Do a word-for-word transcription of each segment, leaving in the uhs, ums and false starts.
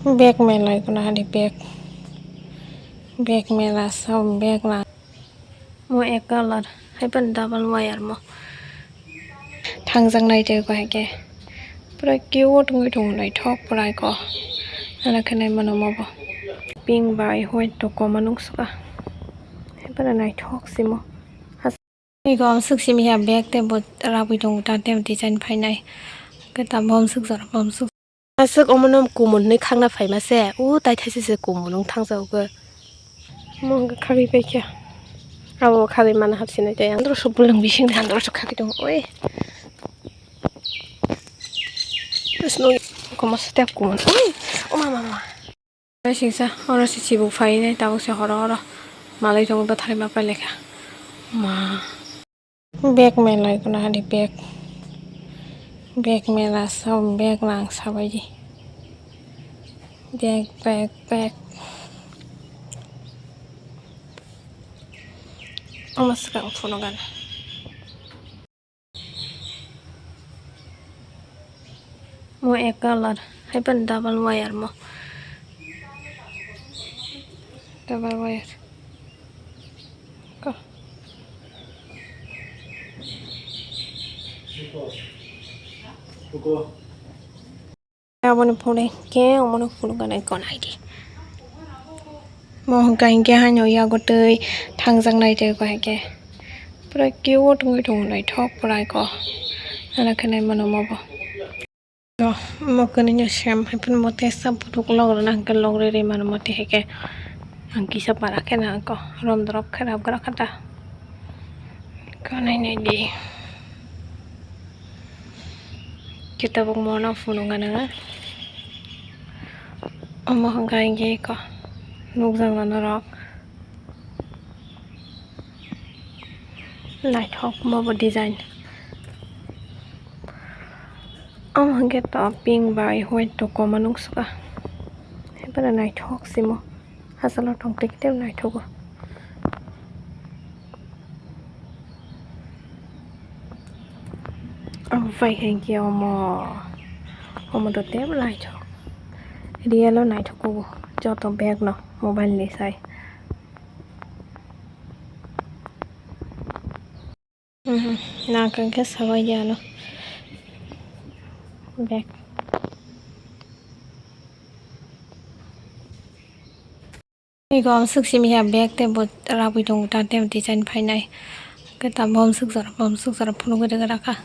Bag melai kuna di bag. Bag mela sa bag la. Mo ek color. Hai pan double wire mo. Thangjak nai tei ko hai ke. Pura cute wngwi tongo naithok pura ko. Ano khe nai mano mo bo. Pink bai white to koma nuksuka. Hai pan naithok simo. Ego amswk simi ya bag tei bo rabwi tongo ta tei design phainai. Khe ta bomswk jora bomswk. Aswk omono kumun hinwi khakna phaima se. O tai thaisa se kumun wng thangsa o khe. Omo hwnkhe khagwi paikha. Abo khagwi mana hapsinai tei andro sok bwlwng bising de andro sok khagwi tongo oi. Tusno komo step kumun oi. O mama mama. Singsa oro se chibuk phainai tabuk se horo horo malai tongo bwthari ma pailai kha ma. Bag melai kuna di bag. Bag mela sa bag lang sabai di. Bag bag bag. Omo swkang phunukgana. Mo ek color, hai pan double wire mo. Double wire. Ko. Aboni phone khe omono phunukgana eko naidi. Mo hwnkha hinkhe haino yago twi thangjak nai tei ko hai khe. Pura cute wngwi tongo naithok pura eko. Ano khe nai mano mo bo. Mo kwnwi no sem hai phano mo tei sa butuk log rwna hwnkhe log rwi rwi mano mo tei hai khe. Ang kisa para khe na ko rom dorok khe rab gra kha ta. Ko nai nai di. Khe tabuk mono phunukgana. Omo hwnkha hinkhe eko nukjakna norok. Naithok omo bo design. Omo hwnkhe to pink bai white to koma nuksuka. Hai phano naithok simo. Hachalo tongtwi khe naithogo. Ang pai khe hinkhe omo, omo to teibo naithok. Real o naithogo joto bag no mobile ni sai. Mhm, nang khe sabai di ano bag. Ego amswk simi ya bag tei bo rabwi tongo ta tei design phainai. Khe ta bomswk jora bomswk jora phunugwi rwgwi rakha.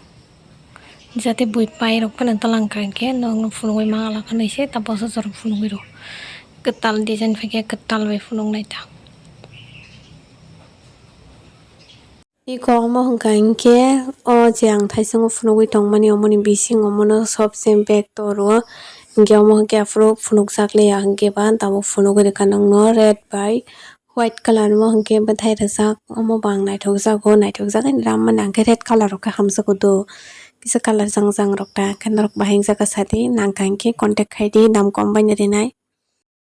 Jate bui pai rok phano twlang kha hinkhe nokno phunugwi mangala kha hinwi se ta boswk jora phunugwi rw. Kwtal design phaikhe kwtal bai phunuknai ta. Iko omo hwnkha hinkhe o je ang thaichungo phunugwi tongmani omoni bisingo omono sobse bag toro hinkhe omo hinkhe aphuru phunukjak liya hinkhe ba tabuk phunugwi rwkha nokno red bai white colour omo hinkhe bwthai rwjak omo bo ang naithokjago naithokjagwi rammani hinkhe red colour rok khe hamjakgo do kisa colour jang jang rok ta khe norok bahai wngjakha sadi nangkha hinkhe contact khaidi dam kom baino rinai.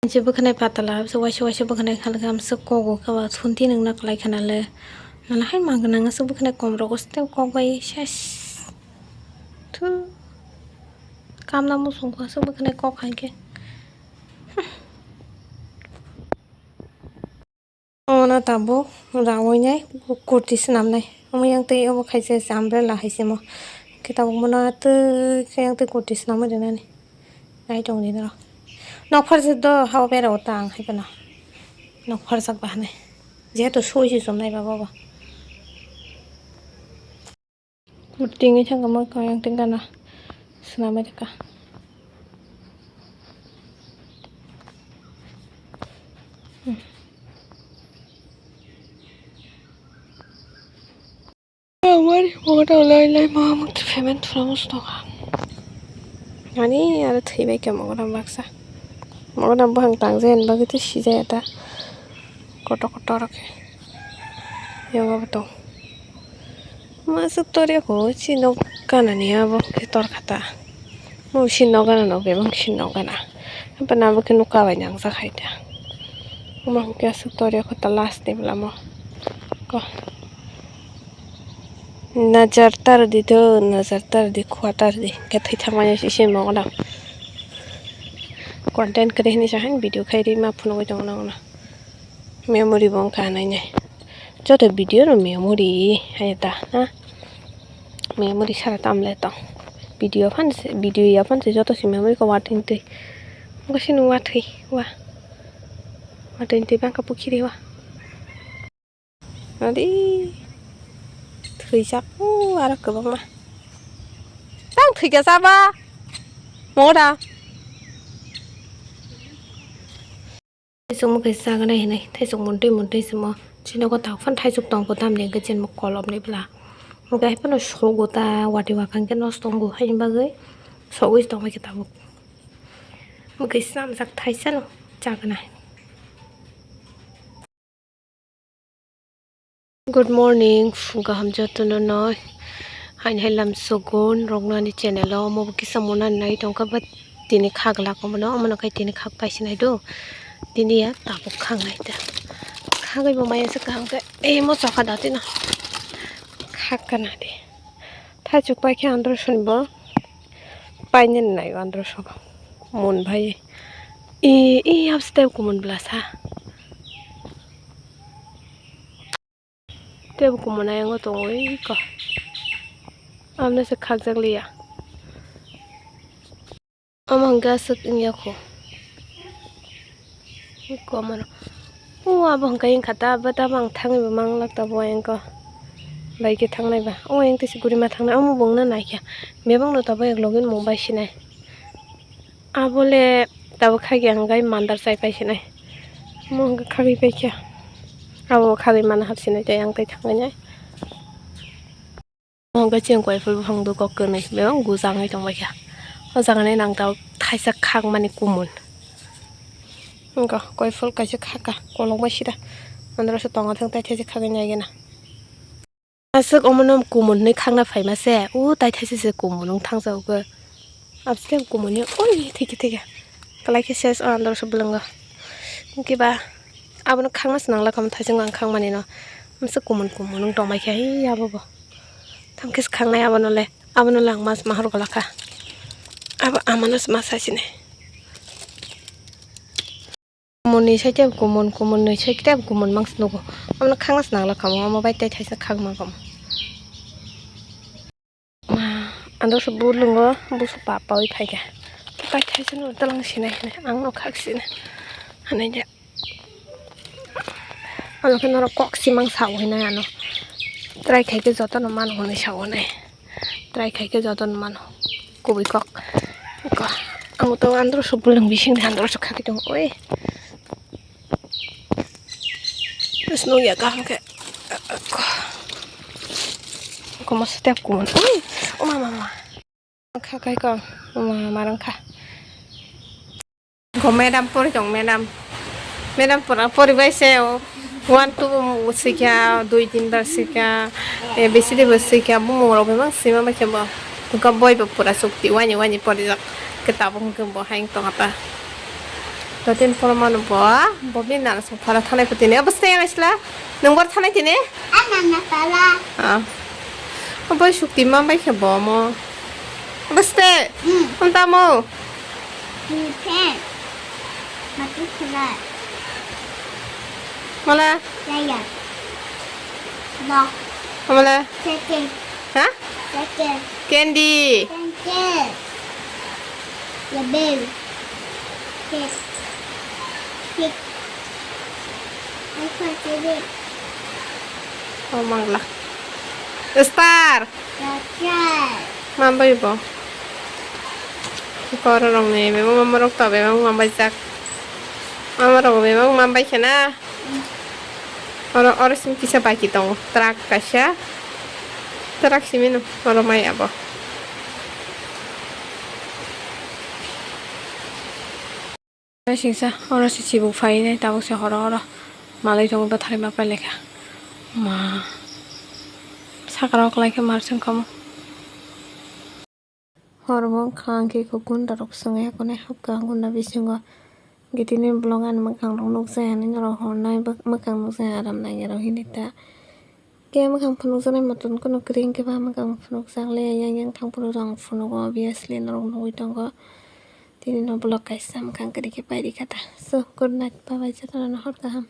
Ang se bwkhanai patala, waisa waisa bwkhanai khalkha, amswk kogo khe ba thunti nwngna kwlai khana le. Nana hai mang gwnang aswk bwkhanai kom rogo step kok bai ses. Thu. Kamna muchung kho aswk bwkhanai kok hai khe. Ono tabuk rawui nai kurti swnamnai. Omo yang twi obo khaisa se umbrella hai se mo. Khe tabuk mono twi khe yang twi kurti swnamwi rwnani. Nai tong di norok. Nok pharjak do hao bera o ta ang hai phano. Nok pharjak ba hanai. Jehetu sui si chumnai ba bobo. Kurti wngwi thangkha mwkhang yang twi gana swnamwi rwkha. Wari mogoda lai lai ma mukti payment thwlamo swnokha. Ani aro thwibai khe mogoda baksa. Mogoda buphang tangjaini bagwi tei sijaya ta. Kotor kotor khe. Yogo bo tong. Masuk tor ya ko si nok gana ni abo khe tor kha ta. Mo si nok gana nok ebong si nok gana. Apa nabo khe nukha bai nangjak hai ta. Omo hwnkhe aswk tor ya ko ta last ni bwlamo. Ko. Nazar tar di do, nazar tar di, khua tar di. Khe thwi thangmani sisi mogoda. Content kwrwi hinwi sa haino video khai rima phunugwi tongo nokno. Memory bo wngkha nainai. Joto video no memory hai ta na. Memory sara tamle tong. Video phan se, video ya phan se joto se memory ko watwi twi. Wngkha sini watwi wa. Watwi twi bangkha pukhiri wa. Adi. Thwijak o aro kwbangma. Tang thwikha saba. Mora. Thaisuk mokhe chagnai hinwi thaisuk montwi montwi simo. Chini nogo tabuk phano thaisuk tongo tamni hwnkhe chini kolomni bwla. Hwnkhe hai phano sogo ta watwi wakha hwnkhe nosto wngo haini bagwi sogwi tongbaikha tabuk. Mokhe snamjak thaisano chagnai. Good morning, phung kaham jotono no. Haini hai lam sogo norokno ani channel o, omo bo kisa mona nai tongkha, but tini khagla omono, omono khai tini khak pai sinai do. Tini ya tabuk khangnai ta. Khagwi bo maya se kaham khe, eh, mo chokha da tino. Khak kana de. Thaichuk pai khe andro soni bo. Painani nai andro soko. Mon bai. I, i, abs tei kumun bwla sa. Tei bo kumun ayang o tongo iko. Abno se khakjak liya. Omo hwnkhe aswk wngya kho. Iko omo rw. O abo hwnkhe wngkha ta, abo ta abo ang thangwi bo manglak ta bo ayang ko. Bai khe thangnai ba. O ayang tisi gurima thangnai. Omo bo wngna naikha. Bebak no ta bo yak login mung bai sinai. Abo le tabuk khagwi ang gai mandar chai pai sinai. Omo hwnkhe khagwi paikha. Abo khagwi mana hap sinai tei ang tei thangwi nai. Omo hwnkhe chwng koiphul buphang do kok kwnwi bebak gujagwi tongbaikha. O jaga ni nang tabuk thaisa khakmani kumun. Wngkha koiphul kaisa khaka kolokma sida. Andro se tongo thang tai thaisa khagwi nai gana. Aswk omono kumun hinwi khakna phaima se, o tai thaisa se kumun wng thangsa o khe. Absle kumun ya, oi, thike, thike. Kalai khe ses, o andro se bwlwngo. Hwnkhe ba, abono khakna se nangla kamo thaising ang khakmani no. Masa kumun, kumun wng tongbai khe, hei, abo bo. Tamo khe se khaknai abono le, abono le ang mas mahor gola kha. Abo amano se ma sai sini. Kumun ni side kumun, kumun ni side kumun mangsi nugo. Omo khangna se nangla kamo, omo bai tei thaisa khakma kamo. Ma, ando se bulungo, busu papa oi phaikha. Bai thaisa no talang sinai hinai, ang no khak sinai. Hanai de. Ano khe norok kok simang sao hinai ano. Try khai khe joto no mano hinui sao hinai. Try khai khe joto no mano. Kubui kok. Ko, ang to andro so bulung bising de andro so khaki tong. Oi. Terus nung ya kaham khe. Ko. Ko mas step ko. Oi. O mama mama. Kha kai ko. O mama marang kha. Ko madam pori tong madam. Madam pora pori bai se o. One two sikha, dui tin bar sikha, A B C D bo sikha, bumung rok bai mang sima bai khe bo. Tungka boi bo pura sukti wani wani pori jak. Kitab hwnkhe bo haing tong apa. To tin poro mano bo, bo bin nang song phara thanai putine. Abo stay ang isla. Nung bor thanai tine? Ana na pala. Ah. Boi sukti ma bai khe bo mo. Abo stay. Hmm. Unta mo. Ten. Mati khulai. Mala? Yaya. Ba. Mala? Seke. Ha? Seke. Candy. Seke. Lebel. Kek. Kek. Apa sebe? Oh, mangla. Star. Star. Mambai bo. Koro rong ni bebak mama rok to bebak mambai jak. Mama rok bebak mambai khena. Oro, oro simi kisa baki tongo. Truck kaisa. Truck simi no oro mai abo. Singsa oro se chibuk phainai tabuk se horo horo malai tongo bwtharwi ma pailai kha. Ma saka rok lai khe mar chwng kha omo. Hor bo wngkha ang khe gunda rok swngwi hakonai hapkha gunda bisingo gitini bolong ani mwkhang rok nukjai hinwi norok hornai mwkhang nukjai aram nai rok hinwi ta khe mwkhang phunukjaknai motom kheno kwrwi hwnkhe ba mwkhang phunukjak le yang yang thang phuru rong phunugo obviously norok nugwi tongo Tini no vlog kaisa mwkhang kwrwi khe pairikha ta. So, good night, bye bye, jotono hor kaham.